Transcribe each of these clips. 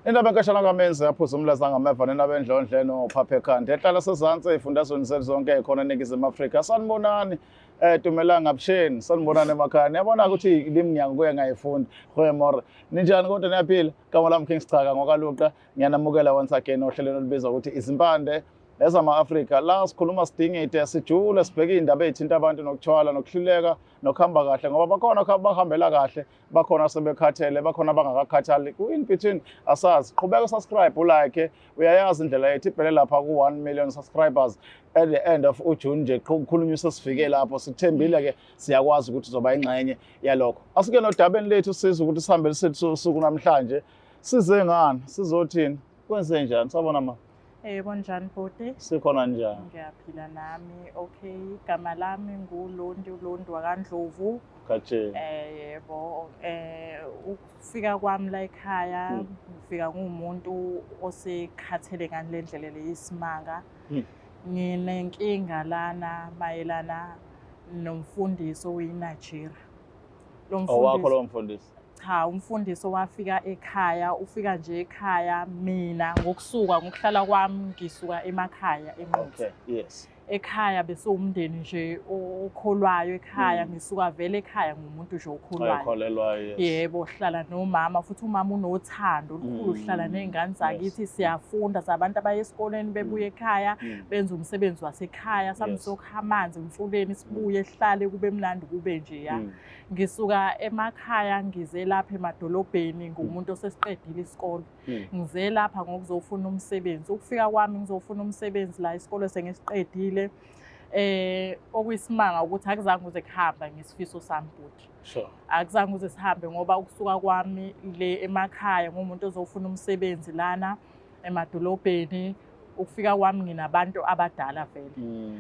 Indaba enkashana kaMenzi yaphuza umlaza ngameva nendaba endlondle nophapha ekhanda. Ehlala sezansi ezifundazweni zethu zonke khona eNingizimu Afrika. Sanibonani. Dumelang abusheni, sanibonani emakhaya. Niyabona ukuthi ilimi ngiyanguye ngayifunda. Goeiemorgen. Ninjani kodwa niyaphila? Igama lami King Sichaka ngokaLuqa. Ngiyanamukela once again ohlelweni olubizwa ukuthi Izimpande ezama-Afrika. La sikhuluma sidingide, sijule, sibheke iy'ndaba ey'thinta abantu nokuthwala nokuhluleka nokuhamba kahle ngoba bakhona abahambela kahle, bakhona sebekhathele, bakhona abangakakhathali. Ku-in between asazi. Qhubeka subscribe, ulike, uyayazi indlela yethu ibhele lapha ku-1 million subscribers at the end of uJune nje kukhulunywa sesifike lapho sithembile ke siyakwazi ukuthi uzoba ingxenye yalokho. Asike nodabeni lethu sizwe ukuthi sihambe lisethu usuku namhlanje. Size ngani? Sizothini? Kwenze njani? Sabona ma. Kunjani bhuti? Sikhona njani? Ngiyaphila nami. Okay, igama lami nguLondi, uLondi wakaNdlovu. Gatsheni. Yebo, ukufika kwami la ekhaya ngifika nguwumuntu osekhathele ngale ndlela leyisimanga. Nginenkinga lana mayelana nomfundisi oyiNigeria. Lo Owakho mfundisi lowo mfundisi. Cha, umfundisi owafika ekhaya, ufika nje ekhaya mina ngokusuka ngokuhlala kwami ngisuka emakhaya eNquthu. Okay, yes. Ekhaya besiwumndeni nje okholwayo ekhaya, ngisuka vele ekhaya ngumuntu nje okholwayo. Oyikholelwayo, yes. Yebo, hlala nomama futhi umama unothando olukhulu, hlala ney'ngane zakithi, siyafunda, sabantu abaye esikoleni bebuye ekhaya, benza umsebenzi wasekhaya, sambe sokha amanzi emfuleni, sibuye sihlale kube mnandi kube nje ya. Ngisuka emakhaya ngize lapha emadolobheni ngumuntu osesiqedile isikole. Ngize lapha ngokuzofuna umsebenzi. Ukufika kwami ngizofuna umsebenzi la isikole sengisiqedile. Okuyisimanga ukuthi akuzange kuze kuhamba ngesifiso sami bhuti. Sure. Akuzange kuze sihambe ngoba ukusuka kwami le emakhaya ngumuntu ozofuna umsebenzi lana emadolobheni, ukufika kwami nginabantu abadala vele.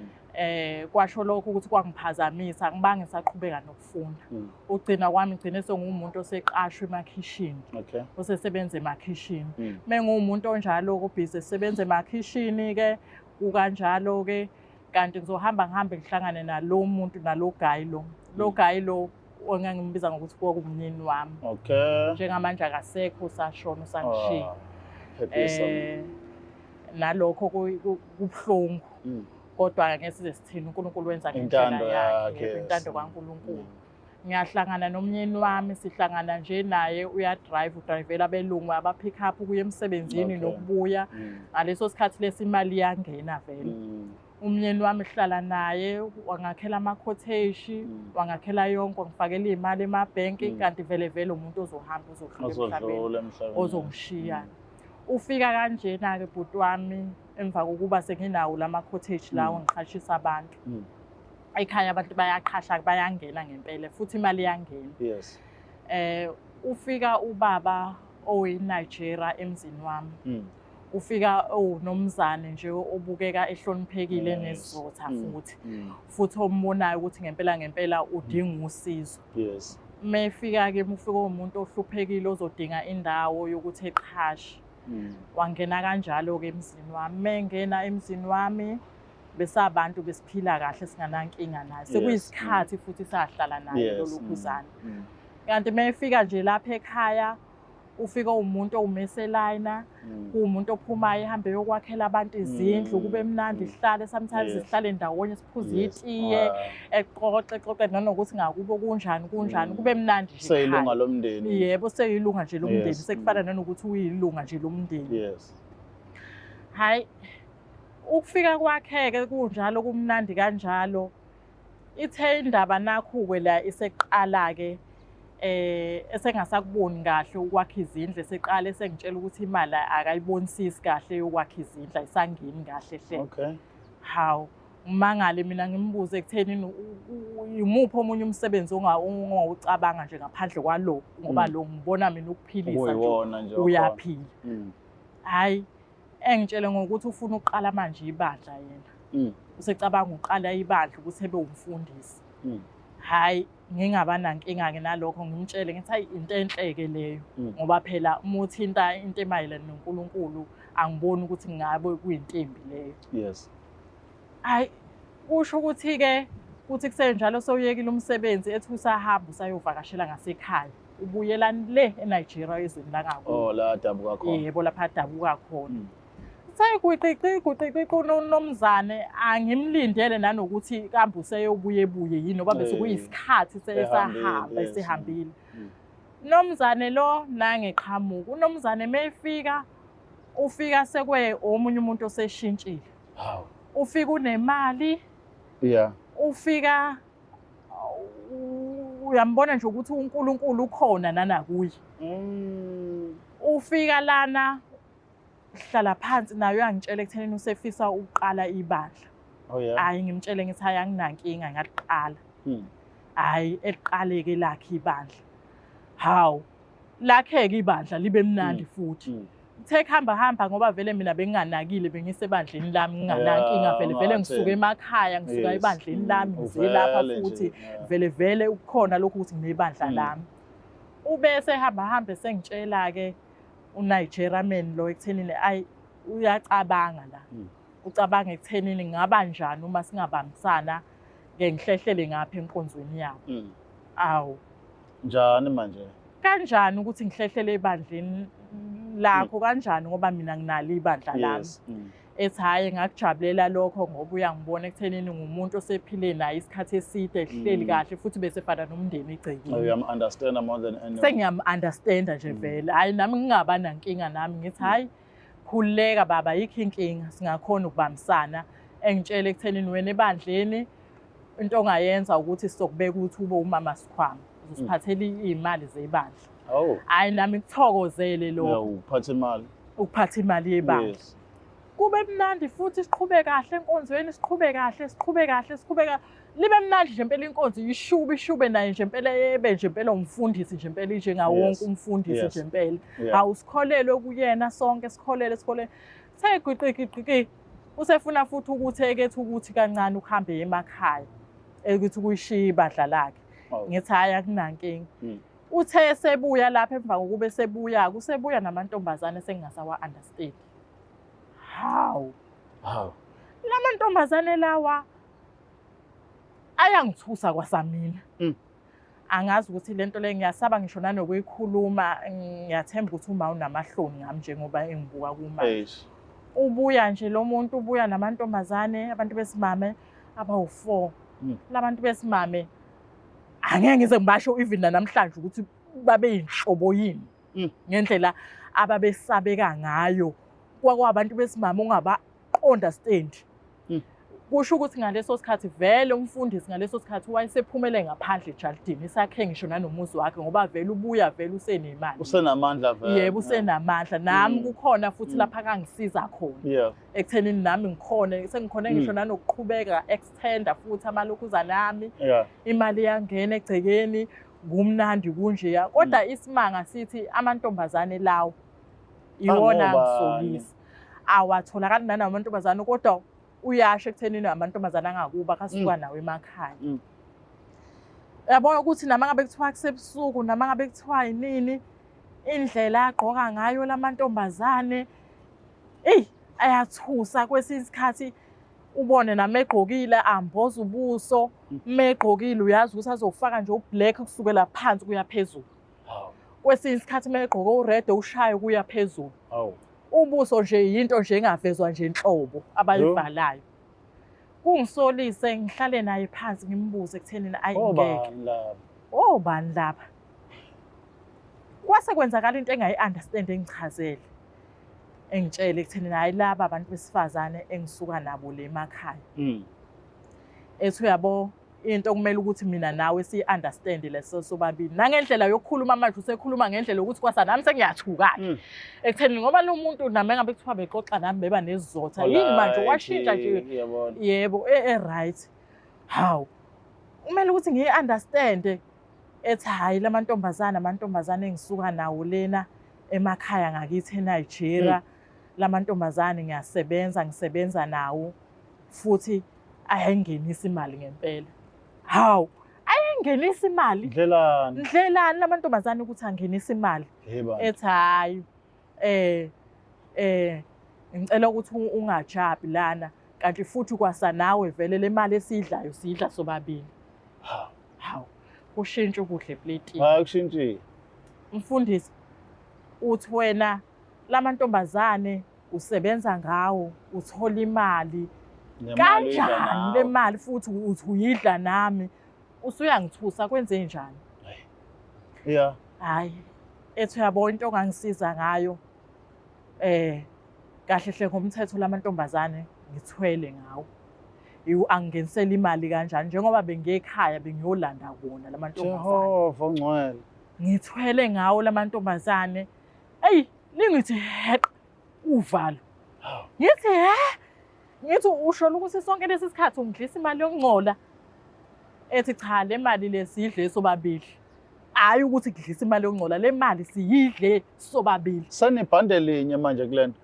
Kwasho lokho ukuthi kwangiphazamisa, angibange ngisaqhubeka nokufunda. Ugcina kwami ngigcine senguwumuntu oseqashwa emakhishini. Okay. Osesebenza emakhishini. Menguwumuntu onjalo kubhizi esebenza emakhishini ke kukanjalo ke kanti ngizohamba ngihambe ngihlangane nalo muntu nalo guy lo. Lo guy lo engangimbiza ngokuthi kwakumnini wami. Okay. Njengamanje akasekho, usashona, usangishiya. Ah, phephisa. Nalokho kubuhlungu. Kodwa ngeke size sithini, uNkulunkulu wenza ngendlela Intando yakhe, yakhe, intando yes. kaNkulunkulu. Ngiyahlangana nomnyeni wami, sihlangana nje naye, uyadrive, udrivela abelungu aba-pick up ukuya emsebenzini nokubuya. Ngaleso sikhathi lesi imali iyangena vele. Umnyeni wami hlala naye, wangakhela ama-cottage, wangakhela yonke, wangifakela iy'mali emabhenki, kanti vele vele umuntu ozohamba uzodlula emhlabeni, Ozodlula emhlabeni. ozongishiya. Ufika kanjena-ke bhuti wami emva kokuba senginawo lama cottage lawo ngiqhashisa abantu. Ekhaya abantu bayaqhasha, bayangena ngempela futhi imali iyangena. Yes. Ufika ubaba oyiNigeria emzini wami. Ufika owunomzane nje obukeka ehloniphekile nesizotha futhi. Futhi ombonayo ukuthi ngempela ngempela udinga usizo. Yes. Mefika ke ufika umuntu ohluphekile ozodinga indawo yokuthi eqhashe. Wangena kanjalo ke emzini wami. Mengena emzini wami besabantu besiphila kahle singanankinga naye. Sekuyisikhathi futhi sahlala naye lolukhuzana. Kanti mefika nje lapha ekhaya ufika umuntu owumeselayina, kuwumuntu ophumayo ehambe yokwakhela abantu izindlu, kube mnandi, sihlale sometimes sihlale ndawonye siphuze itiye, exoxe exoxe nanokuthi ngakubo kunjani kunjani, kube mnandi nje Seyilunga ekhaya. lomndeni. Yebo, seyilunga nje lomndeni, sekufana nanokuthi uyilunga nje lomndeni. Yes. Hayi, ukufika kwakhe-ke kunjalo kumnandi kanjalo. Ithe indaba nakhu-ke la iseqala-ke esengasakuboni kahle ukwakha izindlu, eseqala esengitshela ukuthi imali akayibonisisi kahle yokwakha izindlu, ayisangeni kahle hle. Okay. Hawu, ngimangale mina ngimbuze ekutheni imuphi omunye umsebenzi ongawucabanga nje ngaphandle kwalo, ngoba lo ngibona mina ukuphilisa nje, Kuyiwona nje okhona. uyaphila. Hhayi, engitshele ngokuthi ufuna ukuqala manje ibandla yena. Usecabanga uqala ibandla ukuthi ebe umfundisi. Hhayi, ngingaba nankinga-ke nalokho, ngimtshele ngithi hayi into enhle-ke leyo. Ngoba phela uma uthinta into emayelana noNkulunkulu angiboni ukuthi ngabe kuyinto embi leyo. Yes. Hhayi, kusho ukuthi-ke kuthi kusenjalo sewuyekile umsebenzi ethi usahamba usayovakashela ngasekhaya. Ubuyela le eNigeria, ezweni langakubo. Oh, la adabuka khona. Yebo, lapha adabuka khona. Seyiguqiqi guqiqiqi unomzane, angimlindele nanokuthi kambe useyobuye ebuye yini, ngoba bese kuyisikhathi sesahamba, esihambile. Nomzane lo nangeqhamuka unomzane, mefika ufika sekwe omunye umuntu oseshintshile. Hawu. Ufika unemali. Ufika uyambona nje ukuthi uNkulunkulu ukhona nanakuye. Ufika lana, hlala phansi naye, uyangitshela ekuthenini usefisa ukuqala ibandla. Hayi, ngimtshele ngithi hayi, anginankinga, ngaliqala. Hayi, eliqaleke lakhe ibandla. Hawu, lakheke ibandla libe mnandi futhi. Kuthe kuhamba hamba, ngoba vele mina benginganakile, bengisebandleni lami nginganankinga vele vele, ngisuka emakhaya, ngisuka ebandleni lami, ngize lapha futhi vele vele ukukhona lokhu ukuthi nginebandla lami. Ubese hamba hambe sengitshela-ke uNigeria man lo ekuthenini ayi, uyacabanga la. Ucabanga ekuthenini ngaba njani uma singabambisana ke, ngihlehlele ngapha enkonzweni yabo. Awu. Njani manje? Kanjani ukuthi ngihlehlele ebandleni lakho? Kanjani, ngoba mina nginalo ibandla lami? Ethi hhayi, ngakujabulela lokho ngoba uyangibona ekuthenini ngumuntu osephile naye isikhathi eside, ehleli kahle futhi bese fana nomndeni egcekeni. Uyam-understand more than anyone. Sengiyam-understanda nje vele. Hhayi, nami ngingaba nankinga, nami ngithi hhayi, khululeka baba, yikho inkinga, singakhona ukubambisana. Engitshele ekuthenini wena ebandleni into ongayenza ukuthi sizokubeka ukuthi ube umama sikhwama, uzosiphathela iy'mali zebandla. Hhayi, nami ngithokozele lokho. Uphatha imali. Ukuphatha imali yebandla. Kube mnandi futhi, siqhube kahle enkonzweni, siqhube kahle, siqhube kahle, siqhube kahle, libe mnandi nje impela inkonzo, ishube ishube, naye nje impela ebe nje impela umfundisi nje impela, njengawo wonke umfundisi nje impela. Hawu, sikholelwe kuyena sonke, sikholele, sikholele. Seyigwiqigiqiki, usefuna futhi ukuthi ekethi ukuthi kancane ukuhambe emakhaya, ukuthi kuyishiya ibandla lakhe. Ngithi hhayi, akunankinga. Uthe sebuya lapha, emva kokuba sebuya, kusebuya namantombazane sengingasawa-understand. Hawu. Hawu. La mantombazane lawa ayangithusa kwasamina. Angazi ukuthi lento le ngiyasaba ngisho nanokuyikhuluma, ngiyathemba ukuthi uma unamahloni ngami njengoba engibuka kumanje. Ubuya nje lo muntu, ubuya namantombazane, abantu besimame abawu-4. Labantu besimame angeke ngize ngibasho even namhlanje ukuthi babe yinhlobo yini. Ngendlela ababesabeka ngayo, kwakwabantu besimame ongaba-understand. Kusho ukuthi ngaleso sikhathi vele umfundisi ngaleso sikhathi wayesephumele ngaphandle ejalidini, isakhe ngisho nanomuzi wakhe, ngoba vele ubuya vele usenemali. Usenamandla vele. Yebo, usenamandla. Nami kukhona futhi lapha kangisiza khona. Ekuthenini nami ngikhona, sengikhona ngisho nanokuqhubeka extenda futhi amalokhuzana ami. Imali iyangena egcekeni, kumnandi kunjeya. Kodwa isimanga sithi amantombazane lawo iwona angisolisa. Awatholakali nanamantombazane, kodwa uyasho ekuthenini amantombazane angakuba kasuka nawo emakhaya. Uyabona ukuthi nama ngabe kuthiwa kusebusuku, nama ngabe kuthiwa yinini, indlela agqoka ngayo lamantombazane, eyi, ayathusa. Kwesinye isikhathi ubone nami egqokile amboza ubuso, megqokile uyazi ukuthi azofaka nje ublack kusukela phansi kuya phezulu. Kwesinye isikhathi megqoke ured ushaye kuya phezulu. Ubuso nje yinto nje engavezwa nje inhlobo abayibhalayo. Kungisolise, ngihlale naye phansi ngimbuze ekuthenini ayi, ngeke. Obani laba? Kwase kwenzakala into engayi-understand, engichazele. Engitshele ekuthenini hayi, laba abantu besifazane engisuka nabo le emakhaya. Ethi uyabo, into okumele ukuthi mina nawe siyi-understand leso sobabili. Nangendlela yokukhuluma manje usekhuluma ngendlela yokuthi kwasa nami sengiyathuka-ke. Ekutheni ngoba lo muntu nami engabe kuthiwa bexoxa nami beba nesizotha. Yini manje washintsha nje. Yebo, e-right. Hawu. Kumele ukuthi ngiyi-understand. Ethi hhayi, lamantombazane, amantombazane engisuka nawo lena emakhaya ngakithi eNigeria. Lamantombazane ngiyasebenza, ngisebenza nawo futhi ayayingenisa imali ngempela. Hawu, ayayingenisa imali. Ndlelani? Ndlelani lamantombazane ukuthi angenisa imali? Ethi hhayi, ngicela ukuthi ungajabi lana, kanti futhi kwasa nawe vele le mali esiyidlayo siyidla sobabili. Hawu, kushintsha ukudla epletini. Hayi, kushintshile. Mfundisi, uthi wena lamantombazane usebenza ngawo uthola imali kanjani le mali futhi uthi uyidla nami usuyangithusa kwenze njani? Yeah. Hayi, ethi uyabona into ongangisiza ngayo kahle hle ngomthetho lamantombazane ngithwele ngawo. Iwu angingenisela imali kanjani njengoba bengiyekhaya bengiyolanda kona lamantombazane. Jehova ongcwele. Ngithwele ngawo lamantombazane. Eyi, ningithi heq uvalo. Ngithi he? Ngithi usho ukuthi sonke lesi sikhathi ungidlisa imali yokungcola. Ethi cha le mali le siyidle sobabili. Hayi ukuthi kudlisa imali yokungcola, le mali siyidle sobabili. Senibhande linye manje kulento.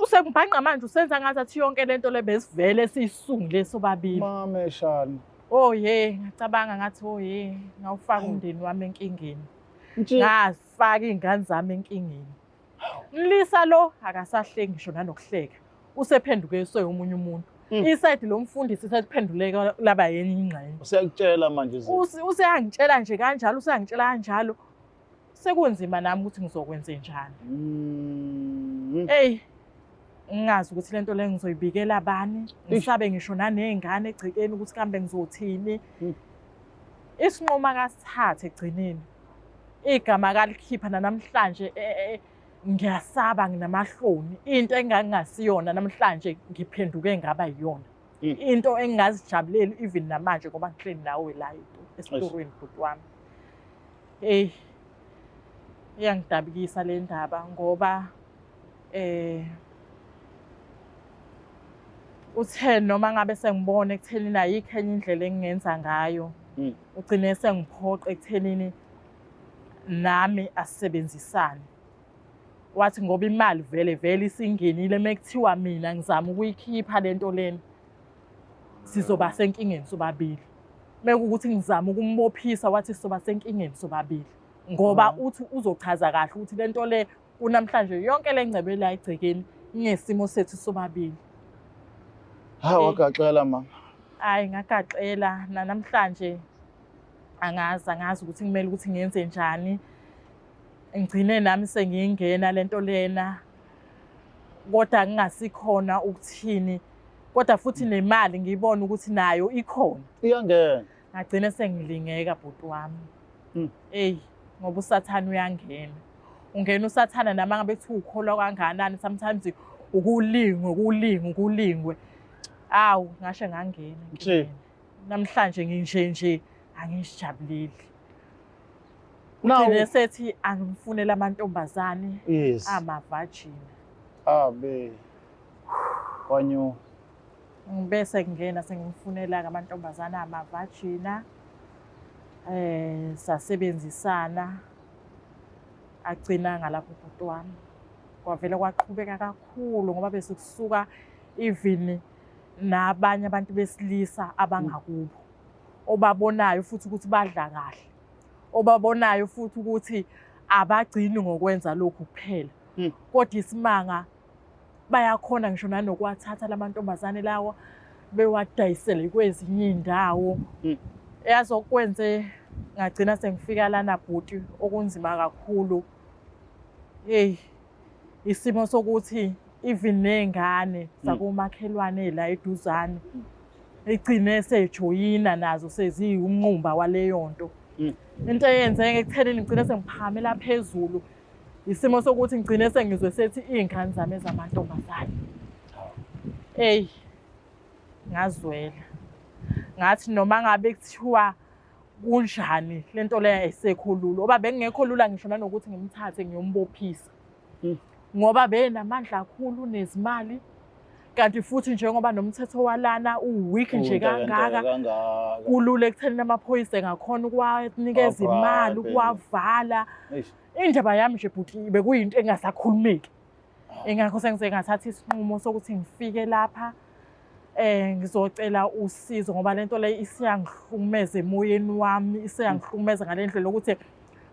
Usengibhanqa manje usenza ngathi athi yonke lento le besivele siyisungule sobabili. Mameshana. Oh ye, ngacabanga ngathi oh ye, ngawufaka umndeni wami enkingeni. Ngafaka iy'ngane zami enkingeni. Mlisa lo akasahleki ngisho nanokuhleka. Usephenduke esoyomunye umuntu. Isayidi lo mfundisi seliphenduleka laba yenye ingxenye. Useyakutshela manje izinto. Useyangitshela nje kanjalo, useyangitshela kanjalo. Sekunzima nami ukuthi ngizokwenze njani. Eyi, ngingazi ukuthi lento le ngizoyibikela bani. Ngisabe ngisho naney'ngane egcekeni ukuthi kambe ngizothini. Isinqumo akasithathe egcineni. Igama akalikhipha nanamhlanje ngiyasaba nginamahloni. Into engangingasiyona namhlanje ngiphenduke ngaba yiyona. Into engingazijabuleli even namanje ngoba ngihleli nawe la esitorweni bhuti wami. Hey, iyangidabukisa le ndaba ngoba uthe noma ngabe sengibona ekuthenini ayikho enye indlela engingenza ngayo. Ugcine sengiphoqa ekuthenini nami asisebenzisane. Wathi ngoba imali vele vele isingenile mekuthiwa mina ngizama ukuyikhipha lento lena sizoba senkingeni sobabili. Mekuwukuthi ngizama ukumbophisa wathi sizoba senkingeni sobabili. Ngoba uthi uzochaza kahle ukuthi lento le kunamhlanje yonke le ngcebo la egcekeni ingesimo sethu sobabili. Hawu wagaxela mama. Hayi ngagaxela namhlanje angazi ukuthi kumele ukuthi ngenze njani. Ngigcine nami sengiyingena lento lena kodwa ngingasikhona ukuthini kodwa futhi nemali ngiyibona ukuthi nayo ikhona. Iyangena. Ngagcine sengilingeka bhuti wami. Eyi ngoba uSathane uyangena. Ungena uSathane nama ngabe kuthiwa ukholwa kangakanani sometimes ukulingwe ukulingwe. Awu ngashe ngangena. Namhlanje nginje nje angijabuleli. Ugcine sethi angimfunele amantombazane amavajini. Abe. Kwanyu. Ngibese ngena sengimfunela amantombazane amavajina. Sasebenzisana agcina ngalapho bhuti wami. Kwavele kwaqhubeka kakhulu ngoba bese kusuka even nabanye abantu besilisa abangakubo. Obabonayo futhi ukuthi badla kahle. Obabonayo futhi ukuthi abagcini ngokwenza lokhu kuphela. Kodwa isimanga bayakhona ngisho nanokuwathatha lamantombazane lawa bewadayisele kwezinye iy'ndawo. Yazi okwenze ngagcina sengifika lana bhuti okunzima kakhulu. Hey, isimo sokuthi even ney'ngane zakomakhelwane la eduzane igcine sejoyina nazo seziwumnqumba waleyo nto. Into eyenzeke ekuthenini ngigcine sengiphakamela phezulu isimo sokuthi ngigcine sengizwe sethi iy'ngane zami ezamantombazane. Eyi, ngazwela. Ngathi noma ngabe kuthiwa kunjani lento leyo ayisekho lula ngoba bekungekho lula ngisho nanokuthi ngimthathe ngiyombophisa. Ngoba benamandla kakhulu nezimali kanti futhi njengoba nomthetho walana uweak nje kangaka kulula ekutheni amaphoyisa engakhona ukuwanikeza imali ukuwavala. Indaba yami nje bhuti bekuyinto engasakhulumeki. Ingakho sengize ngathatha isinqumo sokuthi ngifike lapha ngizocela usizo ngoba lento le isiyangihlukumeza emoyeni wami, isiyangihlukumeza ngale ndlela yokuthi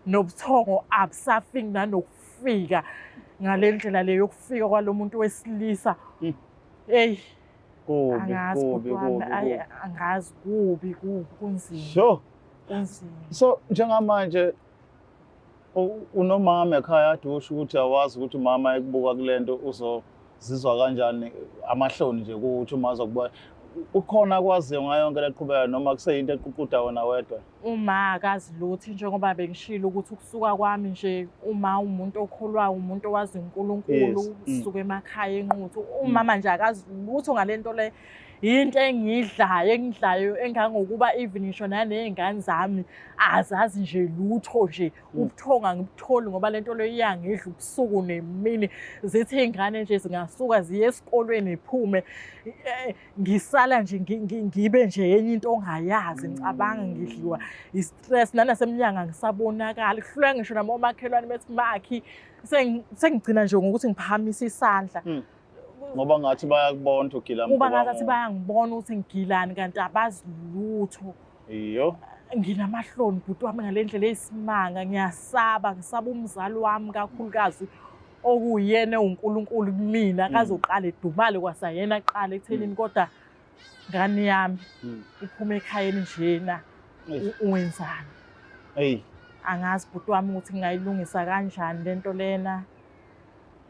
nobuthongo abusafiki nanokufika ngale ndlela le yokufika kwalo muntu wesilisa. Eyi, Kubi, angazi kubi, bhuti wami, kubi, ayi, kubi. angazi kubi, kubi, kunzima. Sure. Kunzima. So njengamanje Unomama ekhaya ade usho ukuthi awazi ukuthi umama ekubuka kule nto uzozizwa kanjani, amahloni nje ukuthi uma azokubuka. Ukhona akwaziyo ngayo yonke leqhubeka noma kuseyinto eququda wena wedwa? Uma akazi lutho, njengoba bengishilo ukuthi ukusuka kwami nje, uma umuntu okholwayo, umuntu owazi uNkulunkulu, suka emakhaya eNquthu, umama nje akazi lutho ngale nto le. Yinto engiyidlayo, engidlayo engangokuba even ngisho naney'ngane zami azazi nje lutho nje. Ubuthongo angibutholi ngoba le nto leyo iyangidla ubusuku nemini. Zithi iy'ngane nje zingasuka ziye esikolweni iphume, ngisala nje ngibe nje enye into ongayazi. Ngicabanga ngidliwa i-stress, nanasemnyango angisabonakali, kuhluleka ngisho noma omakhelwane bethi makhi, sengigcina nje ngokuthi ngiphakamise isandla. Ngoba ngathi bayakubona ukuthi ugila Kuba ngathi bayangibona ukuthi ngigilani, kanti abazi lutho. Iyo. Nginamahloni bhuti wami ngale ndlela eyisimanga, ngiyasaba, ngisaba umzali wami kakhulukazi okuyena uNkulunkulu kumina, akazoqala edumale kwasayena aqale ekuthenini kodwa ngane yami iphuma ekhayeni njena, uwenzani? Hey. Angazi bhuti wami ukuthi ngingayilungisa kanjani lento lena.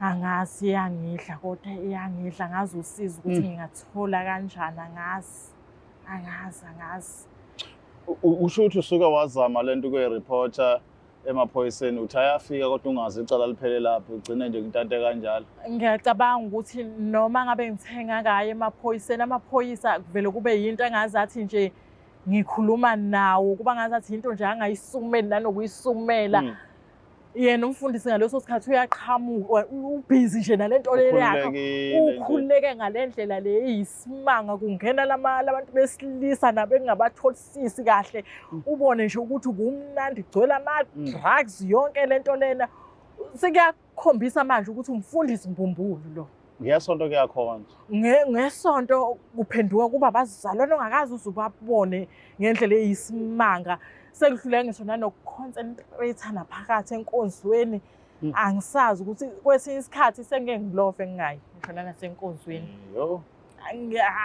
Angazi, iyangidla kodwa iyangidla, angazi usizo ukuthi ngingathola kanjani, angazi. Angazi, angazi. Usho ukuthi usuke wazama lento ukuyi-reporta emaphoyiseni, uthi ayafika kodwa ungazi icala liphele lapho, ugcine nje kuntante kanjalo. Ngiyacabanga ukuthi noma ngabe ngithenga ngaye emaphoyiseni, amaphoyisa kuvele kube yinto engazathi nje ngikhuluma nawo, kuba ngazathi into nje angayisukumeli nanokuyisukumela. Yena umfundisi ngaleso sikhathi uyaqhamuka, ubhizi nje nalento le yakhe, ukhululeke ngale ndlela le eyisimanga, kungena labantu besilisa nabo engingabatholisisi kahle, ubone nje ukuthi kumnandi, kugcwele ama-drugs, yonke lento lena sekuyakhombisa manje ukuthi umfundisi mbumbulu lo. Ngesonto kuyakhonzwa. Ngesonto kuphenduka kuba abazalwane ongakaze uze ubabone ngendlela eyisimanga. Sekuhluleka ngisho nanoku-concentrate naphakathi enkonzweni. Angisazi ukuthi kwesinye isikhathi sengike ngilove ngingayi ngisho nanasenkonzweni.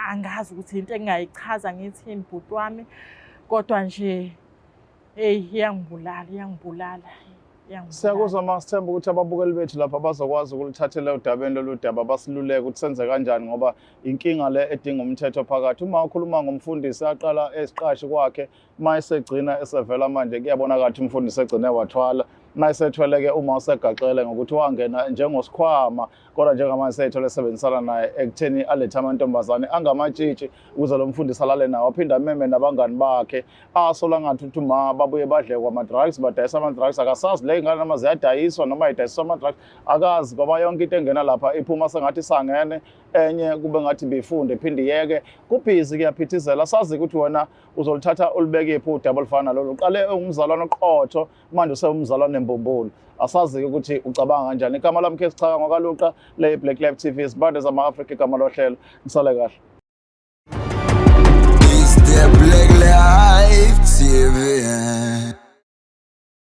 Angazi ukuthi into engingayichaza ngithini bhuti wami, kodwa nje eyi iyangibulala, iyangibulala. Siyakuzwa ma, sithemba ukuthi ababukeli bethu lapha bazokwazi ukulithathela udabeni lolu daba, basiluleke ukuthi senze kanjani, ngoba inkinga le edinga umthetho phakathi. Uma ukhuluma ngomfundisi aqala esiqashi kwakhe, uma esegcina esevela manje kuyabonakala ukuthi umfundisi egcine wathwala. Uma esethwele-ke uma usegaxele ngokuthi wangena njengosikhwama, kodwa njengamanje seyithole esebenzisana naye ekutheni alethe amantombazane angamatshitshi ukuze lo mfundisi alale nawo, aphinde ameme nabangani bakhe asola ngathi ukuthi ma babuye badle kwama-drugs, badayisa ama-drugs. Akasazi le ngane noma ziyadayiswa noma idayiswa ama-drugs, akazi, ngoba yonke into engena lapha iphuma sengathi isangene enye, kube ngathi bifunde iphinde iyeke, kubhizi kuyaphithizela. Sazi ukuthi wena uzoluthatha ulubeke phi udaba olufana nalolu. Uqale ungumzalwane oqotho, manje usewumzalwane mbumbulu, asazi-ke ukuthi ucabanga kanjani. Igama lami Khesichaka ngokaLuqa, le Black Life TV, izibande zama-Afrika igama lohlelo. Nisale kahle. It's the Black Life TV.